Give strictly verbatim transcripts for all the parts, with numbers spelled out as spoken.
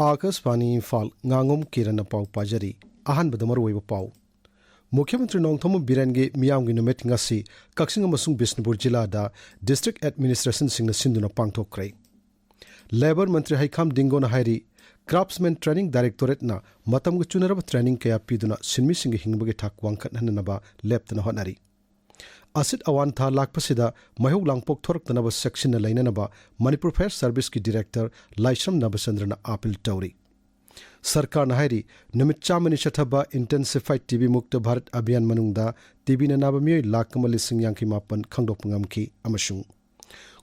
ꯑꯥꯀꯥꯁꯕꯥꯅꯤ ꯏꯝꯐꯥꯜ, ꯉꯥꯉꯣꯝ ꯀꯤꯔꯟꯅ ꯄꯥꯎ ꯄꯥꯖꯔꯤ꯫ ꯑꯍꯥꯟꯕꯗ ꯃꯔꯨꯑꯣꯏꯕ ꯄꯥꯎ꯫ ꯃꯨꯈ꯭ꯌ ꯃꯟꯇ꯭ꯔꯤ ꯅꯣꯡꯊꯣꯝꯕꯝ ꯕꯤꯔꯦꯟꯒꯤ ꯃꯤꯌꯥꯝꯒꯤ ꯅꯨꯃꯤꯠ ꯉꯁꯤ ꯀꯛꯆꯤꯡ ꯑꯃꯁꯨꯡ ꯕꯤꯁꯅꯨꯄꯨꯔ ꯖꯤꯂꯥꯗ ꯗꯤꯁꯇ꯭ꯔꯤꯛ ꯑꯦꯗꯃꯤꯅꯤꯁꯇ꯭ꯔꯦꯁꯟꯁꯤꯡꯅ ꯁꯤꯟꯗꯨꯅ ꯄꯥꯡꯊꯣꯛꯈ꯭ꯔꯦ꯫ ꯂꯦꯕꯔ ꯃꯟꯇ꯭ꯔꯤ ꯍꯩꯈꯥꯝ ꯗꯤꯡꯒꯣꯅ ꯍꯥꯏꯔꯤ, ꯀ꯭ꯔꯥꯐꯠꯁꯃꯦꯟ ꯇ꯭ꯔꯦꯅꯤꯡ ꯗꯥꯏꯔꯦꯛꯇꯣꯔꯦꯠꯅ ꯃꯇꯝꯒ ꯆꯨꯅꯔꯕ ꯇ꯭ꯔꯦꯅꯤꯡ ꯀꯌꯥ ꯄꯤꯗꯨꯅ ꯁꯤꯟꯃꯤꯁꯤꯡꯒꯤ ꯍꯤꯡꯕꯒꯤ ꯊꯥꯛ ꯋꯥꯡꯈꯠꯍꯟꯅꯅꯕ ꯂꯦꯞꯇꯅ ꯍꯣꯠꯅꯔꯤ꯫ ꯑꯁꯤꯠ ꯑꯋꯥꯟ ꯊꯥ ꯂꯥꯛꯄꯁꯤꯗ ꯃꯩꯍꯧ ꯂꯥꯡꯄꯣꯛ ꯊꯣꯔꯛꯇꯅꯕ ꯆꯦꯛꯁꯤꯟꯅ ꯂꯩꯅꯅꯕ ꯃꯅꯤꯄꯨꯔ ꯐꯥꯌꯔ ꯁꯔꯚꯤꯁꯀꯤ ꯗꯤꯔꯦꯛꯇꯔ ꯂꯥꯏꯁ꯭ꯔꯝ ꯅꯕꯆꯟꯗ꯭ꯔꯅ ꯑꯥꯄꯤꯜ ꯇꯧꯔꯤ꯫ ꯁꯔꯀꯥꯔꯅ ꯍꯥꯏꯔꯤ, ꯅꯨꯃꯤꯠ ꯆꯥꯝꯃꯅꯤ ꯆꯠꯊꯕ ꯏꯟꯇꯦꯟꯁꯤꯐꯥꯏꯗ ꯇꯤ ꯕꯤ ꯃꯨꯛꯇ ꯚꯥꯔꯠ ꯑꯚꯤꯌꯥꯟ ꯃꯅꯨꯡꯗ ꯇꯤ ꯕꯤꯅ ꯅꯥꯕ ꯃꯤꯑꯣꯏ ꯂꯥꯈ ꯑꯃ ꯂꯤꯁꯤꯡ ꯌꯥꯡꯈꯩ ꯃꯥꯄꯟ ꯈꯪꯗꯣꯛꯄ ꯉꯝꯈꯤ ꯑꯃꯁꯨꯡ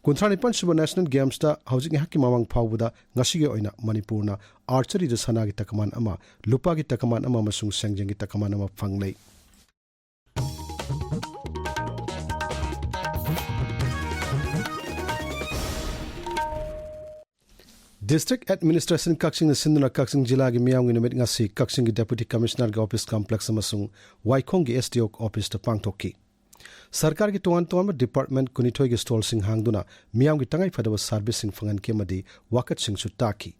ꯀꯨꯟꯊ꯭ꯔꯥ ꯅꯤꯄꯥꯟ ꯁꯨꯕ ꯅꯦꯁꯅꯦꯜ ꯒꯦꯝꯁꯇ ꯍꯧꯖꯤꯛ ꯉꯥꯏꯍꯥꯛꯀꯤ ꯃꯃꯥꯡ ꯐꯥꯎꯕꯗ ꯉꯁꯤꯒꯤ ꯑꯣꯏꯅ ꯃꯅꯤꯄꯨꯔꯅ ꯑꯥꯔꯆꯔꯤꯗ ꯁꯅꯥꯒꯤ ꯇꯀꯃꯥꯟ ꯑꯃ, ꯂꯨꯄꯥꯒꯤ ꯇꯀꯃꯥꯟ ꯑꯃ ꯑꯃꯁꯨꯡ ꯁꯦꯡꯖꯦꯡꯒꯤ ꯇꯀꯃꯥꯟ ꯑꯃ ꯐꯪꯂꯦ꯫ ꯗꯤꯁꯇ꯭ꯔꯤꯛ ꯑꯦꯗꯃꯤꯅꯤꯁꯇ꯭ꯔꯦꯁꯟ ꯀꯛꯆꯤꯡꯅ ꯁꯤꯟꯗꯨꯅ ꯀꯛꯆꯤꯡ ꯖꯤꯂꯥꯒꯤ ꯃꯤꯌꯥꯝꯒꯤ ꯅꯨꯃꯤꯠ ꯉꯁꯤ ꯀꯛꯆꯤꯡꯒꯤ ꯗꯦꯄꯨꯇꯤ ꯀꯃꯤꯁꯅꯔꯒꯤ ꯑꯣꯐꯤꯁ ꯀꯝꯄ꯭ꯂꯦꯛꯁ ꯑꯃꯁꯨꯡ ꯋꯥꯏꯈꯣꯡꯒꯤ ꯑꯦꯁ ꯗꯤ ꯑꯣ ꯑꯣꯐꯤꯁꯇ ꯄꯥꯡꯊꯣꯛꯈꯤ꯫ ꯁꯔꯀꯥꯔꯒꯤ ꯇꯣꯉꯥꯟ ꯇꯣꯉꯥꯟꯕ ꯗꯤꯄꯥꯔꯠꯃꯦꯟꯠ ꯀꯨꯟꯅꯤꯊꯣꯏꯒꯤ ꯁ꯭ꯇꯣꯜꯁꯤꯡ ꯍꯥꯡꯗꯨꯅ ꯃꯤꯌꯥꯝꯒꯤ ꯇꯉꯥꯏꯐꯗꯕ ꯁꯥꯔꯚꯤꯁꯁꯤꯡ ꯐꯪꯍꯟꯈꯤ ꯑꯃꯗꯤ ꯋꯥꯀꯠꯁꯤꯡꯁꯨ ꯇꯥꯈꯤ꯫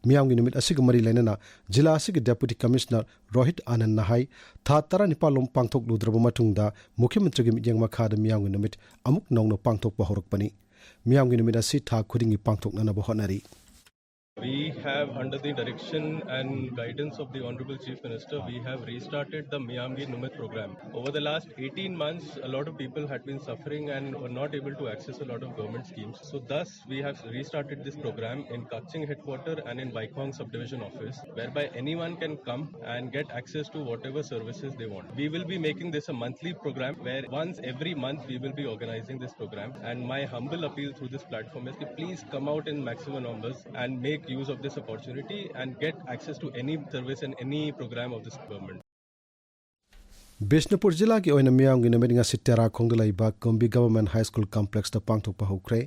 ꯃꯤꯌꯥꯝꯒꯤ ꯅꯨꯃꯤꯠ ꯑꯁꯤꯒ ꯃꯔꯤ ꯂꯩꯅꯅ ꯖꯤꯂꯥ ꯑꯁꯤꯒꯤ ꯗꯦꯄꯨꯇꯤ ꯀꯃꯤꯁꯅꯔ ꯔꯣꯍꯤꯠ ꯑꯥꯅꯟꯗꯅ ꯍꯥꯏ, ꯊꯥ ꯇꯔꯥꯅꯤꯄꯥꯟ ꯂꯣꯝ ꯄꯥꯡꯊꯣꯛꯂꯨꯗ꯭ꯔꯕ ꯃꯇꯨꯡꯗ ꯃꯨꯈ꯭ꯌ ꯃꯟꯇ꯭ꯔꯤꯒꯤ ꯃꯤꯠꯌꯦꯡ ꯃꯈꯥꯗ ꯃꯤꯌꯥꯝꯒꯤ ꯅꯨꯃꯤꯠ ꯑꯃꯨꯛ ꯅꯧꯅ ꯄꯥꯡꯊꯣꯛꯄ ꯍꯧꯔꯛꯄꯅꯤ꯫ ꯃꯤꯌꯥꯝꯒꯤ ꯅꯨꯃꯤꯠ ꯑꯁꯤ ꯊꯥ ꯈꯨꯗꯤꯡꯒꯤ ꯄꯥꯡꯊꯣꯛꯅꯅꯕ ꯍꯣꯠꯅꯔꯤ꯫ We have, under the direction and guidance of the Honorable Chief Minister, we have restarted the Miyamgi Numit program. Over the last eighteen months, a lot of people had been suffering and were not able to access a lot of government schemes. So thus, we have restarted this program in Kakching headquarter and in Baikhong subdivision office, whereby anyone can come and get access to whatever services they want. We will be making this a monthly program where once every month we will be organizing this program. And my humble appeal through this platform is to please come out in maximum numbers and make use of this opportunity and get access to any service and any program of this government. Bishnupur ꯖꯤꯂꯥꯒꯤ ꯑꯣꯏꯅ ꯃꯤꯌꯥꯝꯒꯤ ꯅꯨꯃꯤꯠ ꯉꯁꯤ ꯇꯦꯔꯥꯈꯣꯡꯗ ꯂꯩꯕ ꯀꯨꯝꯕꯤ government high school ꯀꯝꯄ꯭ꯂꯦꯛꯁꯇ ꯄꯥꯡꯊꯣꯛꯄ ꯍꯧꯈ꯭ꯔꯦ꯫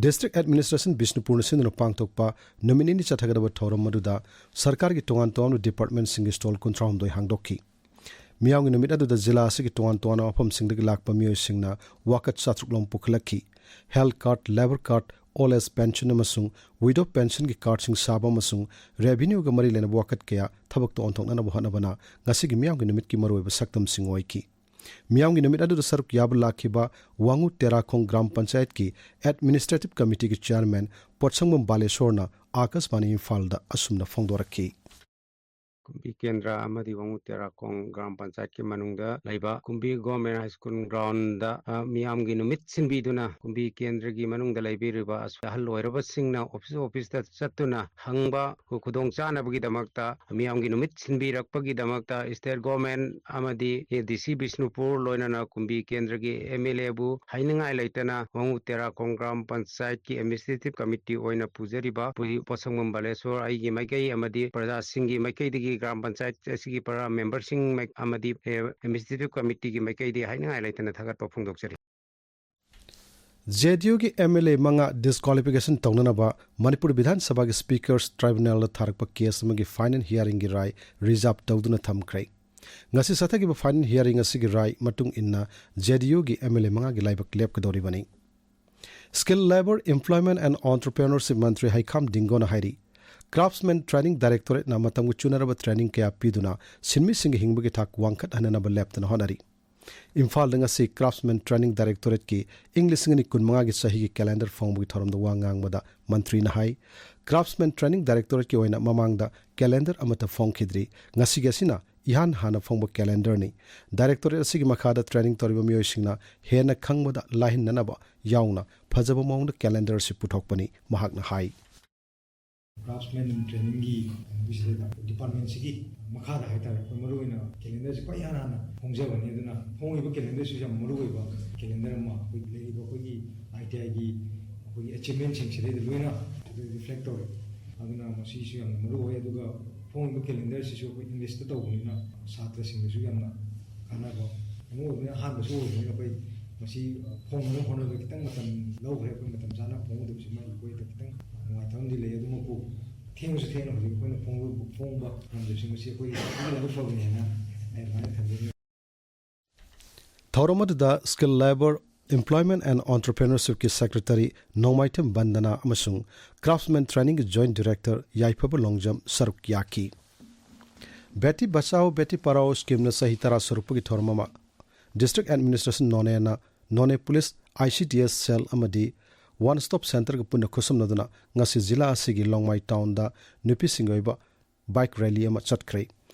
District administration ꯕꯤꯁꯅꯨꯄꯨꯔꯅ ꯁꯤꯟꯗꯨꯅ ꯄꯥꯡꯊꯣꯛꯄ ꯅꯨꯃꯤꯠ ꯅꯤꯅꯤ ꯆꯠꯊꯒꯗꯕ ꯊꯧꯔꯝ ꯑꯗꯨꯗ ꯁꯔꯀꯥꯔꯒꯤ ꯇꯣꯉꯥꯟ ꯇꯣꯉꯥꯟꯕ ꯗꯤꯄꯥꯔꯠꯃꯦꯟꯠꯁꯤꯡꯒꯤ ꯁ꯭ꯇꯣꯜ ꯀꯨꯟꯊ꯭ꯔꯥꯍꯨꯝꯗꯣꯏ ꯍꯥꯡꯗꯣꯛꯈꯤ꯫ ꯃꯤꯌꯥꯝꯒꯤ ꯅꯨꯃꯤꯠ ꯑꯗꯨꯗ ꯖꯤꯂꯥ ꯑꯁꯤꯒꯤ ꯇꯣꯉꯥꯟ ꯇꯣꯉꯥꯟꯕ ꯃꯐꯝꯁꯤꯡꯗꯒꯤ ꯂꯥꯛꯄ ꯃꯤꯑꯣꯏꯁꯤꯡꯅ ꯋꯥꯀꯠ ꯆꯥꯇ꯭ꯔꯨꯛ ꯂꯣꯝ ꯄꯨꯈꯠꯂꯛꯈꯤ꯫ Health card, labour card, old age pension ꯑꯃꯁꯨꯡ widow pensionꯒꯤ cardꯁꯤꯡ ꯁꯥꯕ ꯑꯃꯁꯨꯡ revenueꯒ ꯃꯔꯤ ꯂꯩꯅꯕ ꯋꯥꯀꯠ ꯀꯌꯥ ꯊꯕꯛꯇ ꯑꯣꯟꯊꯣꯛꯅꯅꯕ ꯍꯣꯠꯅꯕꯅ ꯉꯁꯤꯒꯤ ꯃꯤꯌꯥꯝꯒꯤ ꯅꯨꯃꯤꯠꯀꯤ ꯃꯔꯨꯑꯣꯏꯕ ꯁꯛꯇꯝꯁꯤꯡ ꯑꯣꯏꯈꯤ꯫ ꯃꯤꯌꯥꯝꯒꯤ ꯅꯨꯃꯤꯠ ꯑꯗꯨꯗ ꯁꯔꯨꯛ ꯌꯥꯕ ꯂꯥꯛꯈꯤꯕ ꯋꯥꯉꯨ ꯇꯦꯔꯥꯈꯣꯡ ꯒ꯭ꯔꯥꯝ ꯄꯟꯆꯥꯌꯠꯀꯤ Administrative Committeeꯒꯤ chairman ꯄꯣꯠꯁꯪꯕꯝ ꯕꯥꯂꯦꯁꯣꯔꯅ ꯑꯥꯀꯥꯁꯕꯥꯅꯤ ꯏꯝꯐꯥꯜꯗ ꯑꯁꯨꯝꯅ ꯐꯣꯡꯗꯣꯔꯛꯈꯤ꯫ ꯀꯨꯝꯕꯤ ꯀꯦꯟꯗ꯭ꯔ ꯑꯃꯗꯤ ꯋꯥꯉꯨ ꯇꯦꯔꯥꯈꯣꯡ ꯒ꯭ꯔꯥꯝ ꯄꯟꯆꯥꯌꯠꯀꯤ ꯃꯅꯨꯡꯗ ꯂꯩꯕ ꯀꯨꯝꯕꯤ Government High School groundꯗ, ꯑ, ꯃꯤꯌꯥꯝꯒꯤ ꯅꯨꯃꯤꯠ ꯁꯤꯟꯕꯤꯗꯨꯅ ꯀꯨꯝꯕꯤ ꯀꯦꯟꯗ꯭ꯔꯒꯤ ꯃꯅꯨꯡꯗ ꯂꯩꯕꯤꯔꯤꯕ ꯑꯁ-, ꯑꯍꯜ ꯑꯣꯏꯔꯕꯁꯤꯡꯅ office officeꯇ ꯆꯠꯇꯨꯅ ꯍꯪꯕ ꯈꯨ-, ꯈꯨꯗꯣꯡ ꯆꯥꯅꯕꯒꯤꯗꯃꯛꯇ, ꯃꯤꯌꯥꯝꯒꯤ ꯅꯨꯃꯤꯠ ꯁꯤꯟꯕꯤꯔꯛꯄꯒꯤꯗꯃꯛꯇ state government ꯑꯃꯗꯤ D C ꯕꯤꯁꯅꯨꯄꯨꯔ ꯂꯣꯏꯅꯅ ꯀꯨꯝꯕꯤ ꯀꯦꯟꯗ꯭ꯔꯒꯤ M L Aꯕꯨ ꯍꯥꯏꯅꯤꯡꯉꯥꯏ ꯂꯩꯇꯅ ꯋꯥꯉꯨ ꯇꯦꯔꯥꯈꯣꯡ ꯒ꯭ꯔꯥꯝ ꯄꯟꯆꯥꯌꯠꯀꯤ Administrative Committee ꯑꯣꯏꯅ ꯄꯨꯖꯔꯤꯕ ꯄꯨ-, ꯄꯣꯠꯁꯪꯕꯝ ꯕꯥꯂꯦꯁꯣꯔ ꯑꯩꯒꯤ ꯃꯥꯏꯀꯩ ꯑꯃꯗꯤ ꯄ꯭ꯔꯖꯥꯁꯤꯡꯒꯤ ꯃꯥꯏꯀꯩꯗꯒꯤ ꯒ꯭ꯔꯥꯝ ꯄꯟꯆꯥꯌꯠ ꯑꯁꯤꯒꯤ ꯄꯔꯥ memberꯁꯤꯡ ꯃꯥꯏ-, ꯑꯃꯗꯤ, ꯑꯦ, Administrative Committeeꯒꯤ ꯃꯥꯏꯀꯩꯗꯒꯤ ꯍꯥꯏꯅꯤꯡꯉꯥꯏ ꯂꯩꯇꯅ ꯊꯥꯒꯠꯄ ꯐꯣꯡꯗꯣꯛꯆꯔꯤ꯫ J D Uꯒꯤ M L A ꯃꯉꯥ disqualification ꯇꯧꯅꯅꯕ ꯃꯅꯤꯄꯨꯔ ꯕꯤꯙꯥꯟ ꯁꯚꯥꯒꯤ Speakers Tribunalꯗ ꯊꯥꯔꯛꯄ case ꯑꯃꯒꯤ final hearingꯒꯤ ꯔꯥꯏ reserve ꯇꯧꯗꯨꯅ ꯊꯝꯈ꯭ꯔꯦ꯫ ꯉꯁꯤ ꯆꯠꯊꯈꯤꯕ final hearing ꯑꯁꯤꯒꯤ ꯔꯥꯏ ꯃꯇꯨꯡ ꯏꯟꯅ J D Uꯒꯤ M L A ꯃꯉꯥꯒꯤ ꯂꯥꯏꯕꯛ ꯂꯦꯞꯀꯗꯧꯔꯤꯕꯅꯤ꯫ Skill Labour, Employment and Entrepreneurship ꯃꯟꯇ꯭ꯔꯤ ꯍꯩꯈꯥꯝ ꯗꯤꯡꯒꯣꯅ ꯍꯥꯏꯔꯤ, Craftsman Training Directorateꯅ ꯃꯇꯝꯒ ꯆꯨꯅꯔꯕ training ꯀꯌꯥ ꯄꯤꯗꯨꯅ ꯁꯤꯟꯃꯤꯁꯤꯡꯒꯤ ꯍꯤꯡꯕꯒꯤ ꯊꯥꯛ ꯋꯥꯡꯈꯠꯍꯟꯅꯅꯕ ꯂꯦꯞꯇꯅ ꯍꯣꯠꯅꯔꯤ꯫ ꯏꯝꯐꯥꯜꯗ ꯉꯁꯤ Craftsman Training Directorateꯀꯤ ꯏꯪ ꯂꯤꯁꯤꯡ ꯑꯅꯤ ꯀꯨꯟꯃꯉꯥꯒꯤ ꯆꯍꯤꯒꯤ calendar ꯐꯣꯡꯕꯒꯤ ꯊꯧꯔꯝꯗ ꯋꯥ ꯉꯥꯡꯕꯗ ꯃꯟꯇ꯭ꯔꯤꯅ ꯍꯥꯏ, Craftsman Training Directorateꯀꯤ ꯑꯣꯏꯅ ꯃꯃꯥꯡꯗ calendar ꯑꯃꯠꯇ ꯐꯣꯡꯈꯤꯗ꯭ꯔꯤ, ꯉꯁꯤꯒꯤ ꯑꯁꯤꯅ ꯏꯍꯥꯟ ꯍꯥꯟꯅ ꯐꯣꯡꯕ calendarꯅꯤ꯫ Directorate ꯑꯁꯤꯒꯤ ꯃꯈꯥꯗ training ꯇꯧꯔꯤꯕ ꯃꯤꯑꯣꯏꯁꯤꯡꯅ ꯍꯦꯟꯅ ꯈꯪꯕꯗ ꯂꯥꯏꯍꯟꯅꯅꯕ ꯌꯥꯎꯅ ꯐꯖꯕ ꯃꯑꯣꯡꯗ calendar ꯑꯁꯤ ꯄꯨꯊꯣꯛꯄꯅꯤ, ꯃꯍꯥꯛꯅ ꯍꯥꯏ꯫ Craftsman trainingꯒꯤ ꯀꯩꯅꯣꯒꯤꯁꯤꯗ departmentꯁꯤꯒꯤ ꯃꯈꯥꯗ ꯍꯥꯏꯇꯥꯔꯦ, ꯑꯩꯈꯣꯏ ꯃꯔꯨꯑꯣꯏꯅ calendarꯁꯤ ꯈ꯭ꯋꯥꯏ ꯏꯍꯥꯟ ꯍꯥꯟꯅ ꯐꯣꯡꯖꯕꯅꯤ꯫ ꯑꯗꯨꯅ ꯐꯣꯡꯉꯤꯕ calendarꯁꯤꯁꯨ ꯌꯥꯝ ꯃꯔꯨꯑꯣꯏꯕ calendar ꯑꯃ, ꯑꯩꯈꯣꯏ ꯂꯩꯔꯤꯕ ꯑꯩꯈꯣꯏꯒꯤ I T Iꯒꯤ ꯑꯩꯈꯣꯏꯒꯤ achievementꯁꯤꯡꯁꯤꯗꯩꯗ ꯂꯣꯏꯅ ꯑꯗꯨ reflect ꯇꯧꯔꯦ꯫ ꯑꯗꯨꯅ ꯃꯁꯤꯁꯨ ꯌꯥꯝꯅ ꯃꯔꯨ ꯑꯣꯏ꯫ ꯑꯗꯨꯒ ꯐꯣꯡꯉꯤꯕ calendarꯁꯤꯁꯨ ꯑꯩꯈꯣꯏ Englishꯇ ꯇꯧꯕꯅꯤꯅ ꯁꯥꯇ꯭ꯔꯁꯤꯡꯗꯁꯨ ꯌꯥꯝꯅ ꯀꯥꯟꯅꯕ ꯑꯃ ꯑꯣꯏꯕꯅꯤꯅ, ꯑꯍꯥꯟꯕꯁꯨ ꯑꯣꯏꯕꯅꯤꯅ ꯑꯩꯈꯣꯏ ꯃꯁꯤ, ꯑ, ꯐꯣꯡꯅꯕ ꯍꯣꯠꯅꯕꯗ ꯈꯤꯇꯪ ꯃꯇꯝ ꯂꯧꯈ꯭ꯔꯦ꯫ ꯑꯩꯈꯣꯏ ꯃꯇꯝ ꯆꯥꯅ ꯐꯣꯡꯒꯗꯕꯁꯤꯃ ꯑꯩꯈꯣꯏꯗ ꯈꯤꯇꯪ ꯅꯨꯡꯉꯥꯏꯇꯕ ꯑꯃꯗꯤ ꯂꯩ꯫ ꯑꯗꯨꯃꯛꯄꯨ ꯊꯦꯡꯉꯁꯨ ꯊꯦꯡꯅ ꯍꯧꯖꯤꯛ ꯑꯩꯈꯣꯏꯅ ꯐꯣꯡꯕ, ꯐꯣꯡꯕ ꯉꯝꯖꯕꯁꯤ ꯃꯁꯤ ꯑꯩꯈꯣꯏꯒꯤ ꯂꯥꯏꯕꯛ ꯐꯕꯅꯤ ꯍꯥꯏꯅ ꯑꯩ ꯑꯗꯨꯃꯥꯏꯅ ꯊꯝꯖꯅꯤꯡꯉꯤ꯫ ꯊꯧꯔꯝ ꯑꯗꯨꯗ Skill Labour, Employment and Entrepreneurshipꯀꯤ Secretary ꯅꯣꯡꯃꯥꯏꯊꯦꯝ ꯕꯟꯗꯅꯥ ꯑꯃꯁꯨꯡ Craftsman Trainingꯒꯤ Joint Director ꯌꯥꯏꯐꯕ ꯂꯣꯡꯖꯝ ꯁꯔꯨꯛ ꯌꯥꯈꯤ꯫ ꯕꯦꯇꯤ ꯕꯆꯥꯑꯣ ꯕꯦꯇꯤ ꯄꯔꯥꯑꯣ ꯁ꯭ꯀꯤꯝꯅ ꯆꯍꯤ ꯇꯔꯥ ꯁꯨꯔꯛꯄꯒꯤ ꯊꯧꯔꯝ ꯑꯃ District Administration ꯅꯣꯅꯦꯅ ꯅꯣꯅꯦ ꯄꯨꯂꯤꯁ, ICDS cell ꯑꯃꯗꯤ One Stop Centreꯒ ꯄꯨꯟꯅ ꯈꯨꯠꯁꯝꯅꯗꯨꯅ ꯉꯁꯤ ꯖꯤꯂꯥ ꯑꯁꯤꯒꯤ ꯂꯣꯡꯃꯥꯏ ꯇꯥꯎꯟꯗ ꯅꯨꯄꯤꯁꯤꯡꯒꯤ ꯑꯣꯏꯕ bike rally ꯑꯃ ꯆꯠꯈ꯭ꯔꯦ꯫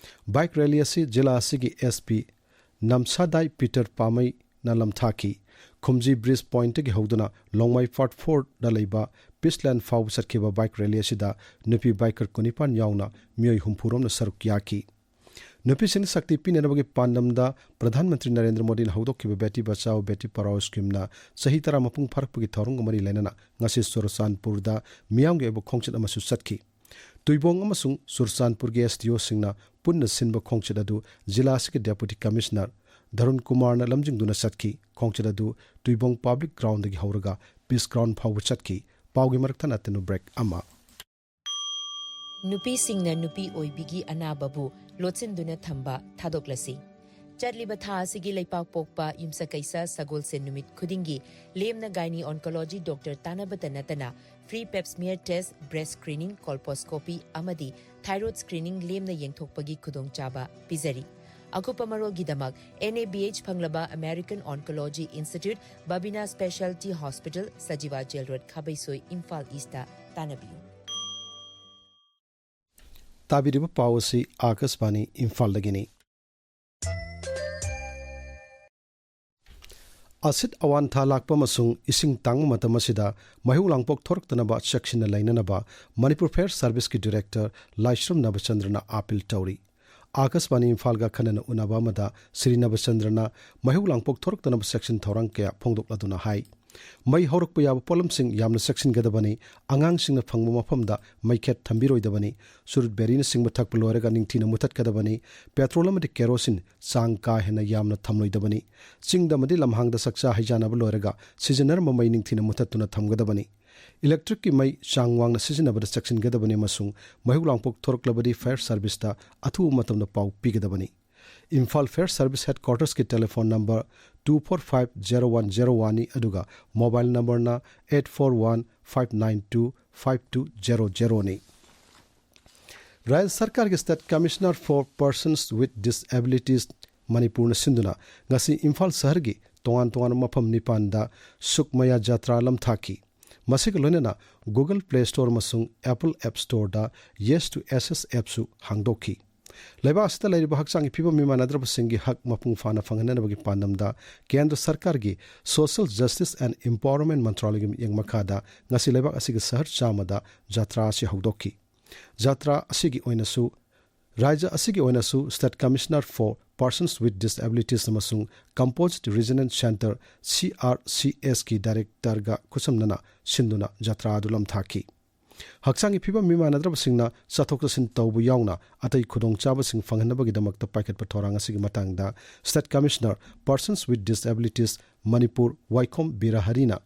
Bike rally ꯑꯁꯤ ꯖꯤꯂꯥ ꯑꯁꯤꯒꯤ SP ꯅꯝꯁꯥꯗꯥꯏ ꯄꯤꯇꯔ ꯄꯥꯃꯩꯅ ꯂꯝꯊꯥꯈꯤ꯫ ꯈꯨꯝꯖꯤ bridge pointꯇꯒꯤ ꯍꯧꯗꯨꯅ ꯂꯣꯡꯃꯥꯏ part fourꯗ ꯂꯩꯕ Peaceland ꯐꯥꯎꯕ ꯆꯠꯈꯤꯕ bike rally ꯑꯁꯤꯗ ꯅꯨꯄꯤ biker ꯀꯨꯟꯅꯤꯄꯥꯟ ꯌꯥꯎꯅ ꯃꯤꯑꯣꯏ ꯍꯨꯝꯐꯨꯔꯣꯝꯅ ꯁꯔꯨꯛ ꯌꯥꯈꯤ꯫ ꯅꯨꯄꯤꯁꯤꯡꯗ ꯁꯛꯇꯤ ꯄꯤꯅꯅꯕꯒꯤ ꯄꯥꯟꯗꯝꯗ ꯄ꯭ꯔꯙꯥꯟ ꯃꯟꯇ꯭ꯔꯤ ꯅꯔꯦꯟꯗ꯭ꯔ ꯃꯣꯗꯤꯅ ꯍꯧꯗꯣꯛꯈꯤꯕ ꯕꯦꯇꯤ ꯕꯆꯥꯑꯣ ꯕꯦꯇꯤ ꯄꯔꯥꯑꯣ ꯁ꯭ꯀꯤꯝꯅ ꯆꯍꯤ ꯇꯔꯥ ꯃꯄꯨꯡ ꯐꯥꯔꯛꯄꯒꯤ ꯊꯧꯔꯝꯒ ꯃꯔꯤ ꯂꯩꯅꯅ ꯉꯁꯤ ꯆꯨꯔꯆꯥꯟꯄꯨꯔꯗ ꯃꯤꯌꯥꯝꯒꯤ ꯑꯣꯏꯕ ꯈꯣꯡꯆꯠ ꯑꯃꯁꯨ ꯆꯠꯈꯤ꯫ ꯇꯨꯏꯕꯣꯡ ꯑꯃꯁꯨꯡ ꯆꯨꯔꯆꯥꯟꯄꯨꯔꯒꯤ SDOꯁꯤꯡꯅ ꯄꯨꯟꯅ ꯁꯤꯟꯕ ꯈꯣꯡꯆꯠ ꯑꯗꯨ ꯖꯤꯂꯥ ꯑꯁꯤꯒꯤ Deputy Commissioner ꯙꯔꯨꯟ ꯀꯨꯃꯥꯔꯅ ꯂꯝꯖꯤꯡꯗꯨꯅ ꯆꯠꯈꯤ꯫ ꯈꯣꯡꯆꯠ ꯑꯗꯨ ꯇꯨꯏꯕꯣꯡ Public Groundꯗꯒꯤ ꯍꯧꯔꯒ Peace Ground ꯐꯥꯎꯕ ꯆꯠꯈꯤ꯫ ꯄꯥꯎꯒꯤ ꯃꯔꯛ ꯊꯠꯅ ꯇꯦꯅꯨ break ꯑꯃ꯫ ꯅꯨꯄꯤꯁꯤꯡꯅ ꯅꯨꯄꯤ ꯑꯣꯏꯕꯤꯒꯤ ꯑꯅꯥꯕꯕꯨ ꯂꯣꯠꯁꯤꯟꯗꯨꯅ ꯊꯝꯕ ꯊꯥꯗꯣꯛꯂꯁꯤ꯫ ꯆꯠꯂꯤꯕ ꯊꯥ ꯑꯁꯤꯒꯤ ꯂꯩꯄꯥꯛ ꯄꯣꯛꯄ ꯌꯨꯝꯁꯀꯩꯁ ꯁꯒꯣꯜꯁꯦꯟ ꯅꯨꯃꯤꯠ ꯈꯨꯗꯤꯡꯒꯤ ꯂꯦꯝꯅ gynae oncology doctor ꯇꯥꯟꯅꯕꯇ ꯅꯠꯇꯅ free pap smear test, breast screening, colposcopy ꯑꯃꯗꯤ thyroid screening ꯂꯦꯝꯅ ꯌꯦꯡꯊꯣꯛꯄꯒꯤ ꯈꯨꯗꯣꯡꯆꯥꯕ ꯄꯤꯖꯔꯤ꯫ ꯑꯀꯨꯞꯄ ꯃꯔꯣꯜꯒꯤꯗꯃꯛ NABH ꯐꯪꯂꯕ American Oncology Institute, Babina Specialty Hospital, Sajiwa Jail Road, ꯈꯥꯕꯩꯁꯣꯏ, Imphal Eastꯇ ꯇꯥꯟꯅꯕꯤꯌꯨ꯫ ꯇꯥꯕꯤꯔꯤꯕ ꯄꯥꯎ ꯑꯁꯤ ꯑꯥꯀꯥꯁꯕꯥꯅꯤ ꯏꯝꯐꯥꯜꯗꯒꯤꯅꯤ꯫ ꯑꯁꯤꯠ ꯑꯋꯥꯟꯊꯥ ꯂꯥꯛꯄ ꯑꯃꯁꯨꯡ ꯏꯁꯤꯡ ꯇꯥꯡꯕ ꯃꯇꯝ ꯑꯁꯤꯗ ꯃꯩꯍꯧ ꯂꯥꯡꯄꯣꯛ ꯊꯣꯔꯛꯇꯅꯕ ꯆꯦꯛꯁꯤꯟꯅ ꯂꯩꯅꯅꯕ ꯃꯅꯤꯄꯨꯔ Fire Serviceꯀꯤ Director ꯂꯥꯏꯁ꯭ꯔꯝ ꯅꯕꯆꯟꯗ꯭ꯔꯅ appeal ꯇꯧꯔꯤ꯫ ꯑꯥꯀꯥꯁꯕꯥꯅꯤ ꯏꯝꯐꯥꯜꯒ ꯑꯈꯟꯅꯅ ꯎꯅꯕ ꯑꯃꯗ ꯁ꯭ꯔꯤ ꯅꯕꯆꯟꯗ꯭ꯔꯅ ꯃꯩꯍꯧ ꯂꯥꯡꯄꯣꯛ ꯊꯣꯔꯛꯇꯅꯕ ꯆꯦꯛꯁꯤꯟ ꯊꯧꯔꯥꯡ ꯀꯌꯥ ꯐꯣꯡꯗꯣꯛꯂꯗꯨꯅ ꯍꯥꯏ, ꯃꯩ ꯍꯧꯔꯛꯄ ꯌꯥꯕ ꯄꯣꯠꯂꯝꯁꯤꯡ ꯌꯥꯝꯅ ꯆꯦꯛꯁꯤꯟꯒꯗꯕꯅꯤ, ꯑꯉꯥꯡꯁꯤꯡꯅ ꯐꯪꯕ ꯃꯐꯝꯗ ꯃꯩꯈꯦꯠ ꯊꯝꯕꯤꯔꯣꯏꯗꯕꯅꯤ, ꯆꯨꯔꯨꯠ ꯕꯦꯔꯤꯅꯆꯤꯡꯕ ꯊꯛꯄ ꯂꯣꯏꯔꯒ ꯅꯤꯡꯊꯤꯅ ꯃꯨꯊꯠꯀꯗꯕꯅꯤ, petrol ꯑꯃꯗꯤ kerosene ꯆꯥꯡ ꯀꯥ ꯍꯦꯟꯅ ꯌꯥꯝꯅ ꯊꯝꯂꯣꯏꯗꯕꯅꯤ, ꯆꯤꯡꯗ ꯑꯃꯗꯤ ꯂꯝꯍꯥꯡꯗ ꯆꯥꯛꯆꯥ ꯍꯩꯖꯥꯟꯅꯕ ꯂꯣꯏꯔꯒ ꯁꯤꯖꯤꯟꯅꯔꯝꯕ ꯃꯩ ꯅꯤꯡꯊꯤꯅ ꯃꯨꯊꯠꯇꯨꯅ ꯊꯝꯒꯗꯕꯅꯤ꯫ Electricꯀꯤ ꯃꯩ ꯆꯥꯡ ꯋꯥꯡꯅ ꯁꯤꯖꯤꯟꯅꯕꯗ ꯆꯦꯛꯁꯤꯟꯒꯗꯕꯅꯤ ꯑꯃꯁꯨꯡ ꯃꯩꯍꯧ ꯂꯥꯡꯄꯣꯛ ꯊꯣꯔꯛꯂꯕꯗꯤ Fire Serviceꯇ ꯑꯊꯨꯕ ꯃꯇꯝꯗ ꯄꯥꯎ ꯄꯤꯒꯗꯕꯅꯤ꯫ ꯏꯝꯐꯥꯜ ꯐꯥꯌꯔ ꯁꯥꯔꯚꯤꯁ ꯍꯦꯗꯀ꯭ꯋꯥꯇꯔꯁꯀꯤ telephone number two four five zero one zero one ꯅꯤ, ꯑꯗꯨꯒ ꯃꯣꯕꯥꯏꯜ ꯅꯝꯕꯔꯅ eight four one five nine two five two zero zeroꯅꯤ꯫ ꯔꯥꯖ꯭ꯌ ꯁꯔꯀꯥꯔꯒꯤ State Commissioner for Persons with Disabilities ꯃꯅꯤꯄꯨꯔꯅ ꯁꯤꯟꯗꯨꯅ ꯉꯁꯤ ꯏꯝꯐꯥꯜ ꯁꯍꯔꯒꯤ ꯇꯣꯉꯥꯟ ꯇꯣꯉꯥꯟꯕ ꯃꯐꯝ ꯅꯤꯄꯥꯟꯗ ꯁꯨꯛꯃꯌꯥ ꯖꯥꯇ꯭ꯔꯥ ꯂꯝꯊꯥꯈꯤ꯫ ꯃꯁꯤꯒ ꯂꯣꯏꯅꯅ Google Play Store ꯑꯃꯁꯨꯡ Apple App Storeꯗ Yes to S S appꯁꯨ ꯍꯥꯡꯗꯣꯛꯈꯤ꯫ ꯂꯩꯕꯥꯛ ꯑꯁꯤꯗ ꯂꯩꯔꯤꯕ ꯍꯛꯆꯥꯡꯒꯤ ꯐꯤꯕꯝ ꯃꯤꯃꯥꯟꯅꯗ꯭ꯔꯕꯁꯤꯡꯒꯤ ꯍꯛ ꯃꯄꯨꯡ ꯐꯥꯅ ꯐꯪꯍꯟꯅꯕꯒꯤ ꯄꯥꯟꯗꯝꯗ ꯀꯦꯟꯗ꯭ꯔ ꯁꯔꯀꯥꯔꯒꯤ Social Justice and Empowerment ꯃꯟꯇ꯭ꯔꯥꯂꯌꯒꯤ ꯃꯤꯠꯌꯦꯡ ꯃꯈꯥꯗ ꯉꯁꯤ ꯂꯩꯕꯥꯛ ꯑꯁꯤꯒꯤ ꯁꯍꯔ ꯆꯥꯝꯃꯗ ꯖꯥꯇ꯭ꯔꯥ ꯑꯁꯤ ꯍꯧꯗꯣꯛꯈꯤ꯫ ꯖꯥꯇ꯭ꯔꯥ ꯑꯁꯤꯒꯤ ꯑꯣꯏꯅꯁꯨ, ꯔꯥꯖ꯭ꯌ ꯑꯁꯤꯒꯤ ꯑꯣꯏꯅꯁꯨ State Commissioner for Persons with Disabilities ꯑꯃꯁꯨꯡ Composite Regional Centre, C R C S ꯀꯤ ꯗꯥꯏꯔꯦꯛꯇꯔꯒ ꯈꯨꯠꯁꯝꯅꯅ ꯁꯤꯟꯗꯨꯅ ꯖꯥꯇ꯭ꯔꯥ ꯑꯗꯨ ꯂꯝꯊꯥꯈꯤ꯫ ꯍꯛꯆꯥꯡꯒꯤ ꯐꯤꯕꯝ ꯃꯤꯃꯥꯟꯅꯗ꯭ꯔꯕꯁꯤꯡꯅ ꯆꯠꯊꯣꯛ ꯆꯠꯁꯤꯟ ꯇꯧꯕ ꯌꯥꯎꯅ ꯑꯇꯩ ꯈꯨꯗꯣꯡꯆꯥꯕꯁꯤꯡ ꯐꯪꯍꯟꯅꯕꯒꯤꯗꯃꯛꯇ ꯄꯥꯏꯈꯠꯄ ꯊꯧꯔꯥꯡ ꯑꯁꯤꯒꯤ ꯃꯇꯥꯡꯗ State Commissioner Persons with Disabilities Manipur ꯋꯥꯏꯈꯣꯝ ꯕꯤꯔꯍꯔꯤꯅ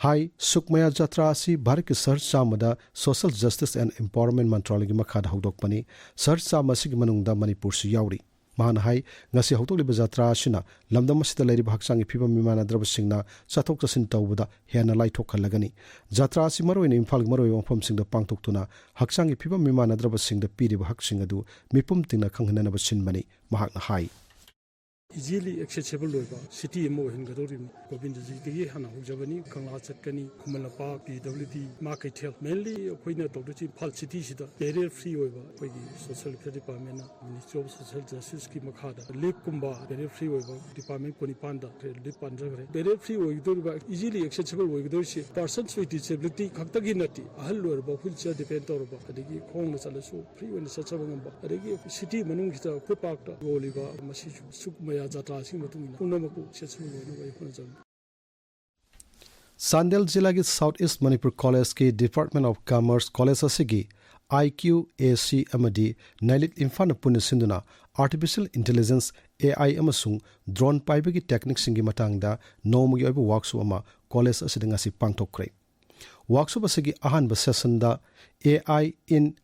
ꯍꯥꯏ, ꯁꯨꯛꯃꯌꯥ ꯖꯥꯇ꯭ꯔꯥ ꯑꯁꯤ ꯚꯥꯔꯠꯀꯤ ꯁꯍꯔ ꯆꯥꯝꯃꯗ Social Justice and Empowerment ꯃꯟꯇ꯭ꯔꯥꯂꯌꯒꯤ ꯃꯈꯥꯗ ꯍꯧꯗꯣꯛꯄꯅꯤ꯫ ꯁꯍꯔ ꯆꯥꯝꯃ ꯑꯁꯤꯒꯤ ꯃꯅꯨꯡꯗ ꯃꯅꯤꯄꯨꯔꯁꯨ ꯌꯥꯎꯔꯤ꯫ ꯃꯍꯥꯛꯅ ꯍꯥꯏ, ꯉꯁꯤ ꯍꯧꯗꯣꯛꯂꯤꯕ ꯖꯥꯇ꯭ꯔꯥ ꯑꯁꯤꯅ ꯂꯝꯗꯝ ꯑꯁꯤꯗ ꯂꯩꯔꯤꯕ ꯍꯛꯆꯥꯡꯒꯤ ꯐꯤꯕꯝ ꯃꯤꯃꯥꯟꯅꯗ꯭ꯔꯕꯁꯤꯡꯅ ꯆꯠꯊꯣꯛ ꯆꯠꯁꯤꯟ ꯇꯧꯕꯗ ꯍꯦꯟꯅ ꯂꯥꯏꯊꯣꯛꯍꯜꯂꯒꯅꯤ꯫ ꯖꯥꯇ꯭ꯔꯥ ꯑꯁꯤ ꯃꯔꯨꯑꯣꯏꯅ ꯏꯝꯐꯥꯜꯒꯤ ꯃꯔꯨꯑꯣꯏꯕ ꯃꯐꯝꯁꯤꯡꯗ ꯄꯥꯡꯊꯣꯛꯇꯨꯅ ꯍꯛꯆꯥꯡꯒꯤ ꯐꯤꯕꯝ ꯃꯤꯃꯥꯟꯅꯗ꯭ꯔꯕꯁꯤꯡꯗ ꯄꯤꯔꯤꯕ ꯍꯛꯁꯤꯡ ꯑꯗꯨ ꯃꯤꯄꯨꯝ ꯇꯤꯡꯅ ꯈꯪꯍꯟꯅꯅꯕ ꯁꯤꯟꯕꯅꯤ, ꯃꯍꯥꯛꯅ ꯍꯥꯏ꯫ Easily accessible ꯑꯣꯏꯕ city ꯑꯃ ꯑꯣꯏꯍꯟꯒꯗꯧꯔꯤꯕꯅꯤ꯫ ꯒꯣꯕꯤꯟꯗꯖꯤꯗꯒꯤ ꯍꯥꯟꯅ ꯍꯧꯖꯕꯅꯤ, ꯀꯪꯂꯥ ꯆꯠꯀꯅꯤ, Khuman Lampak, P W D, ꯏꯃꯥ ꯀꯩꯊꯦꯜ, mainly ꯑꯩꯈꯣꯏꯅ ꯇꯧꯗꯣꯏꯁꯤ ꯏꯝꯐꯥꯜ cityꯁꯤꯗ barrier free ꯑꯣꯏꯕ ꯑꯩꯈꯣꯏꯒꯤ Social Welfare Departmentꯅ Ministry of Social Justiceꯀꯤ ꯃꯈꯥꯗ reliefꯀꯨꯝꯕ barrier free ꯑꯣꯏꯕ department ꯀꯨꯟꯅꯤꯄꯥꯟꯗ relief ꯄꯥꯟꯖꯈ꯭ꯔꯦ꯫ Barrier free ꯑꯣꯏꯒꯗꯧꯔꯤꯕ, easily accessible ꯑꯣꯏꯒꯗꯧꯔꯤꯁꯤ persons with disability ꯈꯛꯇꯒꯤ ꯅꯠꯇꯦ, ꯑꯍꯜ ꯑꯣꯏꯔꯕ, wheelchair depend ꯇꯧꯔꯕ, ꯑꯗꯒꯤ ꯈꯣꯡꯅ ꯆꯠꯂꯁꯨ free ꯑꯣꯏꯅ ꯆꯠꯆꯕ ꯉꯝꯕ, ꯑꯗꯒꯤ city ꯃꯅꯨꯡꯁꯤꯗ footpathꯇ ꯌꯣꯜꯂꯤꯕ, ꯃꯁꯤꯁꯨ ꯁꯨꯛꯃꯌꯥ ꯖꯥꯇ꯭ꯔꯥꯁꯤꯒꯤ ꯃꯇꯨꯡ ꯏꯟꯅ ꯄꯨꯝꯅꯃꯛꯄꯨ accessible ꯑꯣꯏꯅꯕ ꯑꯩ ꯍꯣꯠꯅꯖꯕꯅꯤ꯫ ꯆꯥꯟꯗꯦꯜ ꯖꯤꯂꯥꯒꯤ South East Manipur Collegeꯀꯤ Department of Commerce college ꯑꯁꯤꯒꯤ I Q A C ꯑꯃꯗꯤ ꯅꯥꯏꯂꯤꯠ ꯏꯝꯐꯥꯜꯅ ꯄꯨꯟꯅ ꯁꯤꯟꯗꯨꯅ Artificial Intelligence, A I ꯑꯃꯁꯨꯡ drone ꯄꯥꯏꯕꯒꯤ techniqueꯁꯤꯡꯒꯤ ꯃꯇꯥꯡꯗ ꯅꯣꯡꯃꯒꯤ ꯑꯣꯏꯕ workshop ꯑꯃ college ꯑꯁꯤꯗ ꯉꯁꯤ ꯄꯥꯡꯊꯣꯛꯈ꯭ꯔꯦ꯫ Workshop ꯑꯁꯤꯒꯤ ꯑꯍꯥꯟꯕ sessionꯗ A I in